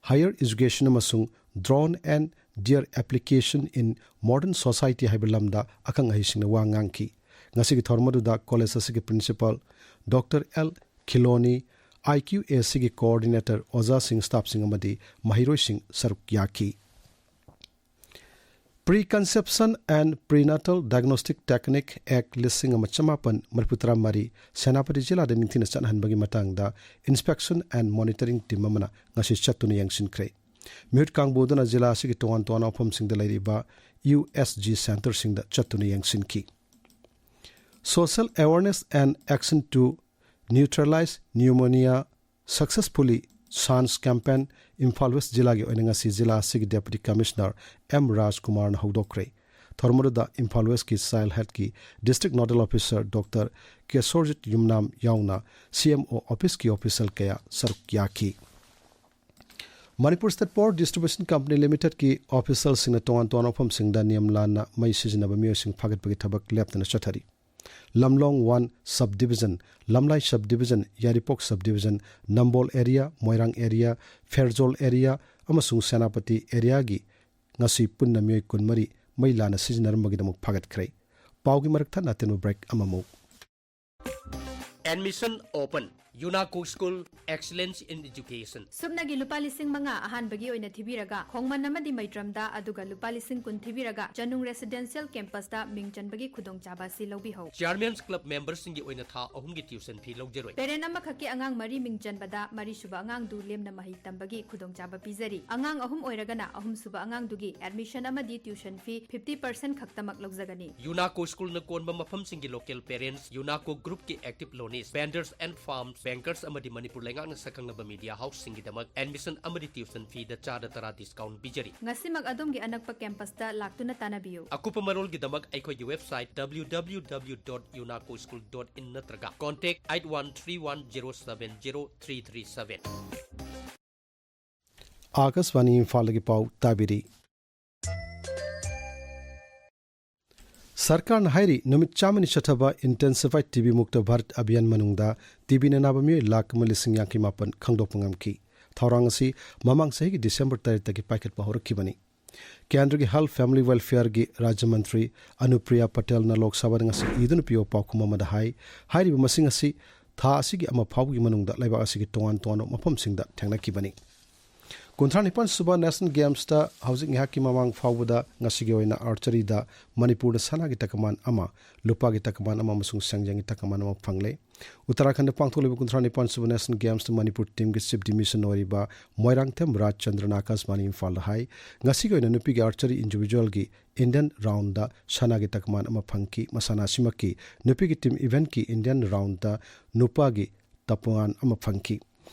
Higher Education ꯑꯃꯁꯨꯡ Drone and Their Application in Modern Society ꯍꯥꯏꯕ ꯂꯝꯗ ꯑꯈꯪ ꯑꯍꯩꯁꯤꯡꯅ ꯋꯥ ꯉꯥꯡꯈꯤ꯫ ꯉꯁꯤꯒꯤ ꯊꯧꯔꯝ ꯑꯗꯨꯗ ꯀꯣꯂꯦꯖ ꯑꯁꯤꯒꯤ ꯄ꯭ꯔꯤꯟꯁꯤꯄꯥꯜ ꯗꯣꯛꯇꯔ ꯑꯦꯜ ꯈꯤꯂꯣꯅꯤ, ꯑꯥꯏ ꯀ꯭ꯌꯨ ꯑꯦ ꯁꯤꯒꯤ ꯀꯣꯑꯣꯔꯗꯤꯅꯦꯇꯔ, ꯑꯣꯖꯥꯁꯤꯡ, ꯁ꯭ꯇꯥꯐꯁꯤꯡ ꯑꯃꯗꯤ ꯃꯍꯩꯔꯣꯏꯁꯤꯡ ꯁꯔꯨꯛ ꯌꯥꯈꯤ꯫ Preconception and Prenatal Diagnostic Technique Act ꯂꯤꯁꯤꯡ ꯑꯃ ꯆꯃꯥꯄꯟ ꯃꯔꯤꯐꯨ ꯇꯔꯥ ꯃꯔꯤ ꯁꯦꯅꯥꯄꯇꯤ ꯖꯤꯂꯥꯗ ꯅꯤꯡꯊꯤꯅ ꯆꯠꯅꯍꯟꯕꯒꯤ ꯃꯇꯥꯡꯗ Inspection and Monitoring Team ꯑꯃꯅ ꯉꯁꯤ ꯆꯠꯇꯨꯅ ꯌꯦꯡꯁꯤꯟꯈ꯭ꯔꯦ꯫ ꯃꯤꯍꯨꯠ ꯀꯥꯡꯕꯨ ꯑꯗꯨꯅ ꯖꯤꯂꯥ ꯑꯁꯤꯒꯤ ꯇꯣꯉꯥꯟ ꯇꯣꯉꯥꯟꯕ ꯃꯐꯝꯁꯤꯡꯗ ꯂꯩꯔꯤꯕ ꯌꯨ ꯑꯦꯁ ꯖꯤ ꯁꯦꯟꯇꯔꯁꯤꯡꯗ ꯆꯠꯇꯨꯅ ꯌꯦꯡꯁꯤꯟꯈꯤ꯫ Social Awareness and Action to Neutralize Pneumonia Successfully, SANS campaign Imphal West ꯖꯤꯂꯥꯒꯤ ꯑꯣꯏꯅ ꯉꯁꯤ ꯖꯤꯂꯥ ꯑꯁꯤꯒꯤ ꯗꯦꯄꯨꯇꯤ ꯀꯃꯤꯁꯅꯔ ꯑꯦꯝ ꯔꯥꯖꯀꯨꯃꯥꯔꯅ ꯍꯧꯗꯣꯛꯈ꯭ꯔꯦ꯫ ꯊꯧꯔꯝ ꯑꯗꯨꯗ ꯏꯝꯐꯥꯜ ꯋꯦꯁꯀꯤ ꯆꯥꯏꯜꯗ ꯍꯦꯜꯊꯀꯤ district nodal officer doctor Kesorjit Yumnam ꯌꯥꯎꯅ ꯁꯤ ꯑꯦꯝ ꯑꯣ ꯑꯣꯐꯤꯁꯀꯤ ꯑꯣꯐꯤꯁꯤꯌꯦꯜ ꯀꯌꯥ ꯁꯔꯨꯛ ꯌꯥꯈꯤ꯫ Manipur state power distribution company ꯂꯤꯃꯤꯇꯦꯗꯀꯤ ꯑꯣꯐꯤꯁꯤꯌꯦꯜꯁꯤꯡꯅ ꯇꯣꯉꯥꯟ ꯇꯣꯉꯥꯟꯕ ꯃꯐꯝꯁꯤꯡꯗ ꯅꯤꯌꯝ ꯂꯥꯟꯅ ꯃꯩ ꯁꯤꯖꯤꯟꯅꯕ ꯃꯤꯑꯣꯏꯁꯤꯡ ꯐꯥꯒꯠꯄꯒꯤ ꯊꯕꯛ ꯂꯦꯞꯇꯅ ꯆꯠꯊꯔꯤ꯫ Lamlong one sub division, Lamlai sub division, Yairipok sub division, Nambol area, Moirang area, Pherzawl area ꯑꯃꯁꯨꯡ ꯁꯦꯅꯥꯄꯇꯤ ꯑꯦꯔꯤꯌꯥꯒꯤ ꯉꯁꯤ ꯄꯨꯟꯅ ꯃꯤꯑꯣꯏ ꯀꯨꯟꯃꯔꯤ ꯃꯩ ꯂꯥꯟꯅ ꯁꯤꯖꯤꯟꯅꯔꯝꯕꯒꯤꯗꯃꯛ ꯐꯥꯒꯠꯈ꯭ꯔꯦ꯫ ꯄꯥꯎꯒꯤ ꯃꯔꯛ ꯊꯠꯅ ꯑꯇꯦꯟꯕ ꯕ꯭ꯔꯦꯛ ꯑꯃꯃꯨꯛ꯫ Admission open. UNACO School, Excellence in Education. ꯁꯨꯞꯅꯒꯤ ꯂꯨꯄꯥ ꯂꯤꯁꯤꯡ ꯃꯉꯥ ꯑꯍꯥꯟꯕꯒꯤ ꯑꯣꯏꯅ ꯊꯤꯕꯤꯔꯒ, ꯈꯣꯡꯃꯟ ꯑꯃꯗꯤ ꯃꯩꯇ꯭ꯔꯝꯗ, ꯑꯗꯨꯒ ꯂꯨꯄꯥ ꯂꯤꯁꯤꯡ ꯀꯨꯟ ꯊꯤꯕꯤꯔꯒ, ꯆꯅꯨꯡ ꯔꯦꯁꯤꯗꯦꯟꯁꯤꯌꯦꯜ ꯀꯦꯝꯄꯁꯇ ꯃꯤꯡ ꯆꯟꯕꯒꯤ ꯈꯨꯗꯣꯡꯆꯥꯕ ꯑꯁꯤ ꯂꯧꯕꯤꯍꯧ꯫ ꯆꯤꯌꯔꯃꯦꯟꯁ ꯀ꯭ꯂꯕ ꯃꯦꯝꯕꯔꯁꯤꯡꯒꯤ ꯑꯣꯏꯅ ꯊꯥ ꯑꯍꯨꯝꯒꯤ ꯇ꯭ꯌꯨꯁꯟ ꯐꯤ ꯂꯧꯖꯔꯣꯏ꯫ ꯄꯦꯔꯦꯟ ꯑꯃꯈꯛꯀꯤ ꯑꯉꯥꯡ ꯃꯔꯤ ꯃꯤꯡ ꯆꯟꯕꯗ, ꯃꯔꯤꯁꯨꯕ ꯑꯉꯥꯡꯗꯨ ꯂꯦꯝꯅ ꯃꯍꯩ ꯇꯝꯕꯒꯤ ꯈꯨꯗꯣꯡꯆꯥꯕ ꯄꯤꯖꯔꯤ꯫ ꯑꯉꯥꯡ ꯑꯍꯨꯝ ꯑꯣꯏꯔꯒꯅ, ꯑꯍꯨꯝꯁꯨꯕ ꯑꯉꯥꯡꯗꯨꯒꯤ ꯑꯦꯗꯃꯤꯁꯟ ꯑꯃꯗꯤ ꯇ꯭ꯌꯨꯁꯟ ꯐꯤ ꯐꯤꯐꯇꯤ ꯄꯔꯁꯦꯟ ꯈꯛꯇꯃꯛ ꯂꯧꯖꯒꯅꯤ꯫ UNACO Schoolꯅ ꯀꯣꯟꯕ ꯃꯐꯝꯁꯤꯡꯒꯤ ꯂꯣꯀꯦꯜ ꯄꯦꯔꯦꯟꯠꯁ, UNACO ꯒ꯭ꯔꯨꯞꯀꯤ ꯑꯦꯛꯇꯤꯚ ꯂꯣꯅꯤꯁ, ꯚꯦꯟꯗꯔꯁ ꯑꯦꯟ ꯐꯥꯔꯝꯁ, ꯕꯦꯡꯀꯔꯁ ꯑꯃꯗꯤ ꯃꯅꯤꯄꯨꯔ ꯂꯩꯉꯥꯛꯅ ꯁꯛꯈꯪꯂꯕ ꯃꯤꯗꯤꯌꯥ ꯍꯥꯎꯁꯁꯤꯡꯒꯤꯗꯃꯛ ꯑꯦꯗꯃꯤꯁꯟ ꯑꯃꯗꯤ ꯇ꯭ꯌꯨꯁꯟ ꯐꯤꯗ ꯆꯥꯗ ꯇꯔꯥ ꯗꯤꯁꯀꯥꯎꯟꯠ ꯄꯤꯖꯔꯤ꯫ ꯉꯁꯤꯃꯛ ꯑꯗꯣꯝꯒꯤ ꯑꯅꯛꯄ ꯀꯦꯝꯄꯁꯇ ꯂꯥꯛꯇꯨꯅ ꯇꯥꯟꯅꯕꯤꯌꯨ꯫ ꯑꯀꯨꯞꯄ ꯃꯔꯣꯜꯒꯤꯗꯃꯛ ꯑꯩꯈꯣꯏꯒꯤ website W W W dot unaco school dot in ꯅꯠꯇ꯭ꯔꯒ contact eight one three one zero seven zero three three seven꯫ ꯑꯥꯀꯥꯁꯕꯥꯅꯤ ꯏꯝꯐꯥꯜꯗꯒꯤ ꯄꯥꯎ ꯇꯥꯕꯤꯔꯤ꯫ ꯁꯔꯀꯥꯔꯅ ꯍꯥꯏꯔꯤ, ꯅꯨꯃꯤꯠ ꯆꯥꯝꯃꯅꯤ ꯆꯠꯊꯕ Intensified ꯇꯤ ꯕꯤ ꯃꯨꯛꯇ ꯚꯥꯔꯠ ꯑꯚꯤꯌꯥꯟ ꯃꯅꯨꯡꯗ ꯇꯤ ꯕꯤꯅ ꯅꯥꯕ ꯃꯤꯑꯣꯏ ꯂꯥꯈ ꯑꯃ ꯂꯤꯁꯤꯡ ꯌꯥꯡꯈꯩ ꯃꯥꯄꯟ ꯈꯪꯗꯣꯛꯄ ꯉꯝꯈꯤ꯫ ꯊꯧꯔꯥꯡ ꯑꯁꯤ ꯃꯃꯥꯡ ꯆꯍꯤꯒꯤ ꯗꯤꯁꯦꯝꯕꯔ ꯇꯔꯦꯠꯇꯒꯤ ꯄꯥꯏꯈꯠꯄ ꯍꯧꯔꯛꯈꯤꯕꯅꯤ꯫ ꯀꯦꯟꯗ꯭ꯔꯒꯤ ꯍꯦꯜꯊ ꯐꯦꯃꯤꯂꯤ ꯋꯦꯜꯐꯤꯌꯔꯒꯤ ꯔꯥꯖ꯭ꯌ ꯃꯟꯇ꯭ꯔꯤ ꯑꯅꯨꯄ꯭ꯔꯤꯌꯥ ꯄꯇꯦꯜꯅ ꯂꯣꯛ ꯁꯚꯥꯗ ꯉꯁꯤ ꯏꯗꯨꯅ ꯄꯤꯕ ꯄꯥꯎꯈꯨꯝ ꯑꯃꯗ ꯍꯥꯏ, ꯍꯥꯏꯔꯤꯕ ꯃꯁꯤꯡ ꯑꯁꯤ ꯊꯥ ꯑꯁꯤꯒꯤ ꯑꯃ ꯐꯥꯎꯕꯒꯤ ꯃꯅꯨꯡꯗ ꯂꯩꯕꯥꯛ ꯑꯁꯤꯒꯤ ꯇꯣꯉꯥꯟ ꯇꯣꯉꯥꯟꯕ ꯃꯐꯝꯁꯤꯡꯗ ꯊꯦꯡꯅꯈꯤꯕꯅꯤ꯫ ꯀꯨꯟꯊ꯭ꯔꯥ ꯅꯤꯄꯥꯟ ꯁꯨꯕ ꯅꯦꯁꯅꯦꯜ ꯒꯦꯝꯁꯇ ꯍꯧꯖꯤꯛ ꯉꯥꯏꯍꯥꯛꯀꯤ ꯃꯃꯥꯡ ꯐꯥꯎꯕꯗ ꯉꯁꯤꯒꯤ ꯑꯣꯏꯅ ꯑꯥꯔꯆꯔꯤꯗ ꯃꯅꯤꯄꯨꯔꯗ ꯁꯅꯥꯒꯤ ꯇꯀꯃꯥꯟ ꯑꯃ, ꯂꯨꯄꯥꯒꯤ ꯇꯀꯃꯥꯟ ꯑꯃ ꯑꯃꯁꯨꯡ ꯁꯦꯡꯖꯦꯡꯒꯤ ꯇꯀꯃꯥꯟ ꯑꯃ ꯐꯪꯂꯦ꯫ ꯎꯠꯇꯔꯥꯈꯟꯗ ꯄꯥꯡꯊꯣꯛꯂꯤꯕ ꯀꯨꯟꯊ꯭ꯔꯥ ꯅꯤꯄꯥꯟ ꯁꯨꯕ ꯅꯦꯁꯅꯦꯜ ꯒꯦꯝꯁꯇ ꯃꯅꯤꯄꯨꯔ ꯇꯤꯝꯒꯤ ꯆꯤꯐ ꯗꯤꯃꯤꯁꯟ ꯑꯣꯏꯔꯤꯕ ꯃꯣꯏꯔꯥꯡꯊꯦꯝ ꯔꯥꯖꯆꯟꯗ꯭ꯔꯅ ꯑꯀꯥꯁꯕꯥꯅꯤ ꯏꯝꯐꯥꯜꯗ ꯍꯥꯏ, ꯉꯁꯤꯒꯤ ꯑꯣꯏꯅ ꯅꯨꯄꯤꯒꯤ ꯑꯥꯔꯆꯔꯤ ꯏꯟꯗꯤꯚꯤꯖꯨꯋꯦꯜꯒꯤ ꯏꯟꯗꯤꯌꯟ ꯔꯥꯎꯟꯗ ꯁꯅꯥꯒꯤ ꯇꯀꯃꯥꯟ ꯑꯃ ꯐꯪꯈꯤ꯫ ꯃꯁꯥꯟꯅ ꯑꯁꯤꯃꯛꯀꯤ ꯅꯨꯄꯤꯒꯤ ꯇꯤꯝ ꯏꯚꯦꯟꯠꯀꯤ ꯏꯟꯗꯤꯌꯟ ꯔꯥꯎꯟꯗ ꯅꯨꯄꯥꯒꯤ ꯇꯀꯃꯥꯟ ꯑꯃ ꯐꯪꯈꯤ꯫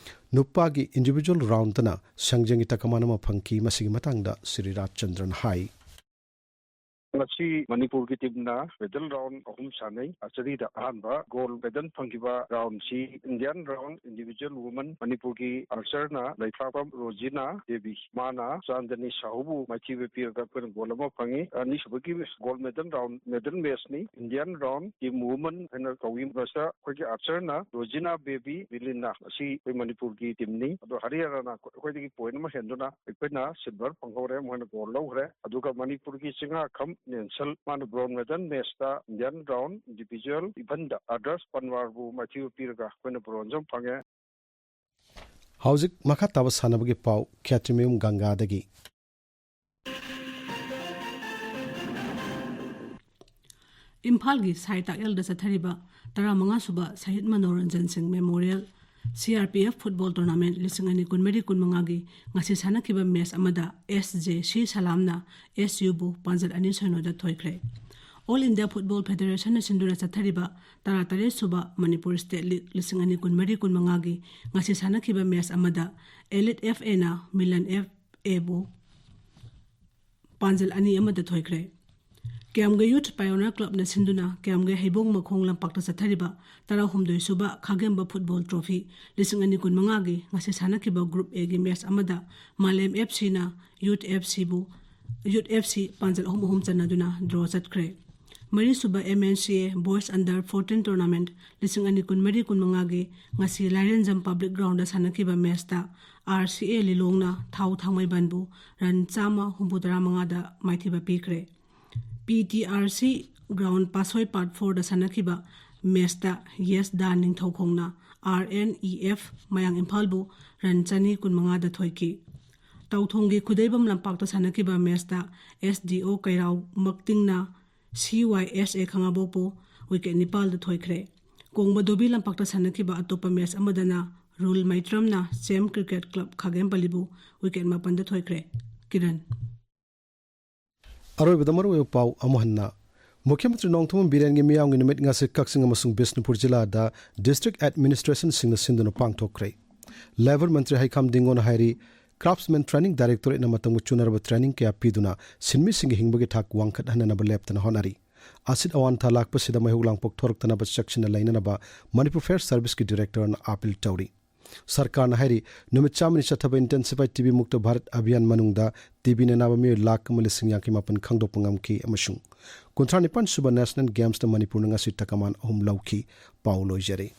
ꯅꯨꯄꯥꯒꯤ ꯏꯟꯗꯤꯚꯤꯖꯨꯋꯦꯜ ꯔꯥꯎꯟꯗꯅ ꯁꯦꯡꯖꯦꯡꯒꯤ ꯇꯀꯃꯥꯟ ꯑꯃ ꯐꯪꯈꯤ꯫ ꯃꯁꯤꯒꯤ ꯃꯇꯥꯡꯗ ꯁ꯭ꯔꯤ ꯔꯥꯖꯆꯟꯗ꯭ꯔꯟ ꯍꯥꯏ꯫ ꯉꯁꯤ ꯃꯅꯤꯄꯨꯔꯒꯤ ꯇꯤꯝꯅ ꯃꯦꯗꯜ ꯔꯥꯎꯟ ꯑꯍꯨꯝ ꯁꯥꯟꯅꯩ꯫ ꯑꯥꯔꯆꯔꯤꯗ ꯑꯍꯥꯟꯕ ꯒꯣꯜ ꯃꯦꯗꯜ ꯐꯪꯈꯤꯕ ꯔꯥꯎꯟꯁꯤ ꯏꯟꯗꯤꯌꯟ ꯔꯥꯎꯟ ꯏꯟꯗꯤꯚꯤꯖꯨꯋꯦꯜ ꯋꯨꯃꯟ ꯃꯅꯤꯄꯨꯔꯒꯤ ꯑꯥꯔꯆꯔꯅ ꯂꯩꯈ꯭ꯔꯥꯛꯄꯝ ꯔꯣꯖꯤꯅꯥ ꯗꯦꯕꯤ, ꯃꯥꯅ ꯆꯥꯟꯗꯅꯤ ꯁꯥꯍꯨꯕꯨ ꯃꯥꯏꯊꯤꯕ ꯄꯤꯔꯒ ꯑꯩꯈꯣꯏꯅ ꯒꯣꯜ ꯑꯃ ꯐꯪꯉꯤ꯫ ꯑꯅꯤꯁꯨꯕꯒꯤ gold medal round, medal match. Indian round team women ꯍꯥꯏꯅ ꯀꯧꯏ꯫ ꯃꯁꯤꯗ ꯑꯩꯈꯣꯏꯒꯤ ꯑꯥꯔꯆꯔꯅ ꯔꯣꯖꯤꯅꯥ ꯕꯦꯕꯤ ꯕꯤꯂꯤꯅꯥ ꯑꯁꯤ ꯑꯩꯈꯣꯏ ꯃꯅꯤꯄꯨꯔꯒꯤ ꯇꯤꯝꯅꯤ꯫ ꯑꯗꯣ ꯍꯔꯤꯌꯥꯅꯥꯅ ꯑꯩꯈꯣꯏꯗꯒꯤ ꯄꯣꯏꯟ ꯑꯃ ꯍꯦꯟꯗꯨꯅ ꯑꯩꯈꯣꯏꯅ ꯁꯤꯜꯚꯔ ꯐꯪꯍꯧꯔꯦ, ꯃꯣꯏꯅ ꯒꯣꯜ ꯂꯧꯈ꯭ꯔꯦ꯫ ꯑꯗꯨꯒ ꯃꯅꯤꯄꯨꯔꯒꯤ ꯆꯤꯡꯉꯥꯈꯝ ꯅꯦꯟꯁꯜ, ꯃꯥꯅ ꯕ꯭ꯔꯣꯟꯖ ꯃꯦꯗꯜ ꯃꯦꯠꯆꯇ ꯏꯟꯗꯤꯌꯟ ꯔꯥꯎꯟ ꯏꯟꯗꯤꯚꯤꯖꯨꯋꯦꯜ ꯏꯚꯦꯟꯠꯇ ꯑꯥꯗꯔꯁ ꯄꯟꯋꯥꯔꯕꯨ ꯃꯥꯏꯊꯤꯕ ꯄꯤꯔꯒ ꯑꯩꯈꯣꯏꯅ ꯕ꯭ꯔꯣꯟꯖ ꯑꯃ ꯐꯪꯉꯦ꯫ ꯍꯧꯖꯤꯛ ꯃꯈꯥ ꯇꯥꯕ ꯁꯥꯟꯅꯕꯒꯤ ꯄꯥꯎ, ꯈꯦꯇ꯭ꯔꯤꯃꯌꯨꯝ ꯒꯪꯒꯥꯗꯒꯤ꯫ ꯏꯝꯐꯥꯜꯒꯤ ꯁꯥꯏ ꯇꯥꯛꯌꯦꯜꯗ ꯆꯠꯊꯔꯤꯕ ꯇꯔꯥꯃꯉꯥ ꯁꯨꯕ ꯁꯍꯤꯗ ꯃꯅꯣꯔꯟꯖꯟ ꯁꯤꯡ ꯃꯦꯃꯣꯔꯤꯌꯦꯜ ꯁꯤꯑꯥꯔꯄꯤꯑꯦꯐ ꯐꯨꯠꯕꯣꯜ ꯇꯣꯔꯅꯥꯃꯦꯟꯠ ꯂꯤꯁꯤꯡ ꯑꯅꯤ ꯀꯨꯟꯃꯔꯤ ꯀꯨꯟꯃꯉꯥꯒꯤ ꯉꯁꯤ ꯁꯥꯟꯅꯈꯤꯕ ꯃꯦꯠꯆ ꯑꯃꯗ ꯑꯦꯁ ꯖꯦ ꯁꯤ ꯁꯂꯥꯝꯅ ꯑꯦꯁ ꯌꯨꯕꯨ ꯄꯥꯟꯖꯜ ꯑꯅꯤ ꯁꯣꯏꯅꯣꯗ ꯊꯣꯏꯈ꯭ꯔꯦ꯫ ꯑꯣꯜ ꯏꯟꯗꯤꯌꯥ ꯐꯨꯠꯕꯣꯜ ꯐꯦꯗꯔꯦꯁꯟꯅ ꯁꯤꯟꯗꯨꯅ ꯆꯠꯊꯔꯤꯕ ꯇꯔꯥꯇꯔꯦꯠ ꯁꯨꯕ ꯃꯅꯤꯄꯨꯔ ꯁ꯭ꯇꯦꯠ ꯂꯤꯒ ꯂꯤꯁꯤꯡ ꯑꯅꯤ ꯀꯨꯟꯃꯔꯤ ꯀꯨꯟꯃꯉꯥꯒꯤ ꯉꯁꯤ ꯁꯥꯟꯅꯈꯤꯕ ꯃꯦꯠꯆ ꯑꯃꯗ ꯑꯦꯂꯤꯠ ꯑꯦꯐ ꯑꯦꯅ ꯃꯤꯂꯟ ꯑꯦꯐ ꯑꯦꯕꯨ ꯄꯥꯟꯖꯜ ꯑꯅꯤ ꯑꯃꯗ ꯊꯣꯏꯈ꯭ꯔꯦ꯫ ꯀ꯭ꯌꯥꯝꯒꯩ ꯌꯨꯊ ꯄꯥꯏꯑꯣꯅꯤꯌꯔ ꯀ꯭ꯂꯕꯅ ꯁꯤꯟꯗꯨꯅ ꯀ꯭ꯌꯥꯝꯒꯩ ꯍꯩꯕꯣꯡ ꯃꯈꯣꯡ ꯂꯝꯄꯥꯛꯇ ꯆꯠꯊꯔꯤꯕ ꯇꯔꯥꯍꯨꯝꯗꯣꯏ ꯁꯨꯕ ꯈꯥꯒꯦꯝꯕ ꯐꯨꯠꯕꯣꯜ ꯇ꯭ꯔꯣꯐꯤ ꯂꯤꯁꯤꯡ ꯑꯅꯤ ꯀꯨꯟꯃꯉꯥꯒꯤ ꯉꯁꯤ ꯁꯥꯟꯅꯈꯤꯕ ꯒ꯭ꯔꯨꯞ ꯑꯦꯒꯤ ꯃꯦꯠꯆ ꯑꯃꯗ ꯃꯥꯂꯦꯝ ꯑꯦꯐ ꯁꯤꯅ ꯌꯨꯊ ꯑꯦꯐ ꯁꯤꯕꯨ, ꯌꯨꯊ ꯑꯦꯐ ꯁꯤ ꯄꯥꯟꯖꯜ ꯑꯍꯨꯝ ꯑꯍꯨꯝ ꯆꯟꯅꯗꯨꯅ ꯗ꯭ꯔꯣ ꯆꯠꯈ꯭ꯔꯦ꯫ ꯃꯔꯤꯁꯨꯕ M N C A Boys Under fourteen Tournament ꯂꯤꯁꯤꯡ ꯑꯅꯤ ꯀꯨꯟꯃꯔꯤ ꯀꯨꯟꯃꯉꯥꯒꯤ ꯉꯁꯤ ꯂꯥꯏꯔꯦꯟꯖꯝ Public Groundꯗ ꯁꯥꯟꯅꯈꯤꯕ ꯃꯦꯆꯇ R C A ꯂꯤꯂꯣꯡꯅ ꯊꯥꯎ ꯊꯥꯡꯃꯩꯕꯟꯕꯨ ꯔꯟ ꯆꯥꯝꯃ ꯍꯨꯝꯐꯨꯇꯔꯥ ꯃꯉꯥꯗ ꯃꯥꯏꯊꯤꯕ ꯄꯤꯈ꯭ꯔꯦ꯫ P T R C Ground ꯄꯥꯁꯣꯏ Part fourꯗ ꯁꯥꯟꯅꯈꯤꯕ ꯃꯦꯆꯇ ꯌꯦꯁ ꯗꯥ ꯅꯤꯡꯊꯧꯈꯣꯡꯅ R N E F ꯃꯌꯥꯡ ꯏꯝꯐꯥꯜꯕꯨ ꯔꯟ ꯆꯅꯤ ꯀꯨꯟꯃꯉꯥꯗ ꯊꯣꯏꯈꯤ꯫ ꯇꯥꯎꯊꯣꯡꯒꯤ ꯈꯨꯗꯩꯕꯝ ꯂꯝꯄꯥꯛꯇ ꯁꯥꯟꯅꯈꯤꯕ ꯃꯦꯆꯇ S D O ꯀꯩꯔꯥꯎ ꯃꯛꯇꯤꯡꯅ C Y S A ꯈꯥꯉꯕꯣꯛꯄꯨ ꯋꯤꯀꯦꯠ ꯅꯤꯄꯥꯜꯗ ꯊꯣꯏꯈ꯭ꯔꯦ꯫ ꯀꯣꯡꯕ ꯗꯣꯕꯤ ꯂꯝꯄꯥꯛꯇ ꯁꯥꯟꯅꯈꯤꯕ ꯑꯇꯣꯞꯄ ꯃꯦꯆ ꯑꯃꯗꯅ ꯔꯨꯜ ꯃꯩꯇ꯭ꯔꯝꯅ ꯁꯦꯝ ꯀ꯭ꯔꯤꯀꯦꯠ ꯀ꯭ꯂꯕ ꯈꯥꯒꯦꯝꯄꯜꯂꯤꯕꯨ ꯋꯤꯀꯦꯠ ꯃꯥꯄꯟꯗ ꯊꯣꯏꯈ꯭ꯔꯦ꯫ ꯀꯤꯔꯟ꯫ ꯑꯔꯣꯏꯕꯗ ꯃꯔꯨꯑꯣꯏꯕ ꯄꯥꯎ ꯑꯃꯨꯛ ꯍꯟꯅ꯫ ꯃꯨꯈ꯭ꯌ ꯃꯟꯇ꯭ꯔꯤ ꯅꯣꯡꯊꯣꯝꯕꯝ ꯕꯤꯔꯦꯟꯒꯤ ꯃꯤꯌꯥꯝꯒꯤ ꯅꯨꯃꯤꯠ ꯉꯁꯤ ꯀꯛꯆꯤꯡ ꯑꯃꯁꯨꯡ ꯕꯤꯁꯅꯨꯄꯨꯔ ꯖꯤꯂꯥꯗ district administrationꯁꯤꯡꯅ ꯁꯤꯟꯗꯨꯅ ꯄꯥꯡꯊꯣꯛꯈ꯭ꯔꯦ꯫ Labour ꯃꯟꯇ꯭ꯔꯤ ꯍꯩꯈꯥꯝ ꯗꯤꯡꯒꯣꯅ ꯍꯥꯏꯔꯤ, Craftsman Training Directorateꯅ ꯃꯇꯝꯒ ꯆꯨꯅꯔꯕ training ꯀꯌꯥ ꯄꯤꯗꯨꯅ ꯁꯤꯟꯃꯤꯁꯤꯡꯒꯤ ꯍꯤꯡꯕꯒꯤ ꯊꯥꯛ ꯋꯥꯡꯈꯠꯍꯟꯅꯅꯕ ꯂꯦꯞꯇꯅ ꯍꯣꯠꯅꯔꯤ꯫ ꯑꯁꯤꯠ ꯑꯋꯥꯟꯊꯥ ꯂꯥꯛꯄꯁꯤꯗ ꯃꯩꯍꯧ ꯂꯥꯡꯄꯣꯛ ꯊꯣꯔꯛꯇꯅꯕ ꯆꯦꯛꯁꯤꯟꯅ ꯂꯩꯅꯅꯕ Manipur Fire Serviceꯀꯤ directorꯅ appeal ꯇꯧꯔꯤ꯫ ꯁꯔꯀꯥꯔꯅ ꯍꯥꯏꯔꯤ, ꯅꯨꯃꯤꯠ ꯆꯥꯝꯃꯅꯤ ꯆꯠꯊꯕ Intensify T B Mukta Bharat Abhiyan ꯃꯅꯨꯡꯗ T Bꯅ ꯅꯥꯕ ꯃꯤꯑꯣꯏ ꯂꯥꯈ ꯑꯃ ꯂꯤꯁꯤꯡ ꯌꯥꯡꯈꯩ ꯃꯥꯄꯟ ꯈꯪꯗꯣꯛꯄ ꯉꯝꯈꯤ ꯑꯃꯁꯨꯡ ꯀꯨꯟꯊ꯭ꯔꯥ ꯅꯤꯄꯥꯟ ꯁꯨꯕ National Gamesꯇ ꯃꯅꯤꯄꯨꯔꯅ ꯉꯁꯤ ꯇꯀꯃꯥꯟ ꯑꯍꯨꯝ ꯂꯧꯈꯤ꯫ ꯄꯥꯎ ꯂꯣꯏꯖꯔꯦ꯫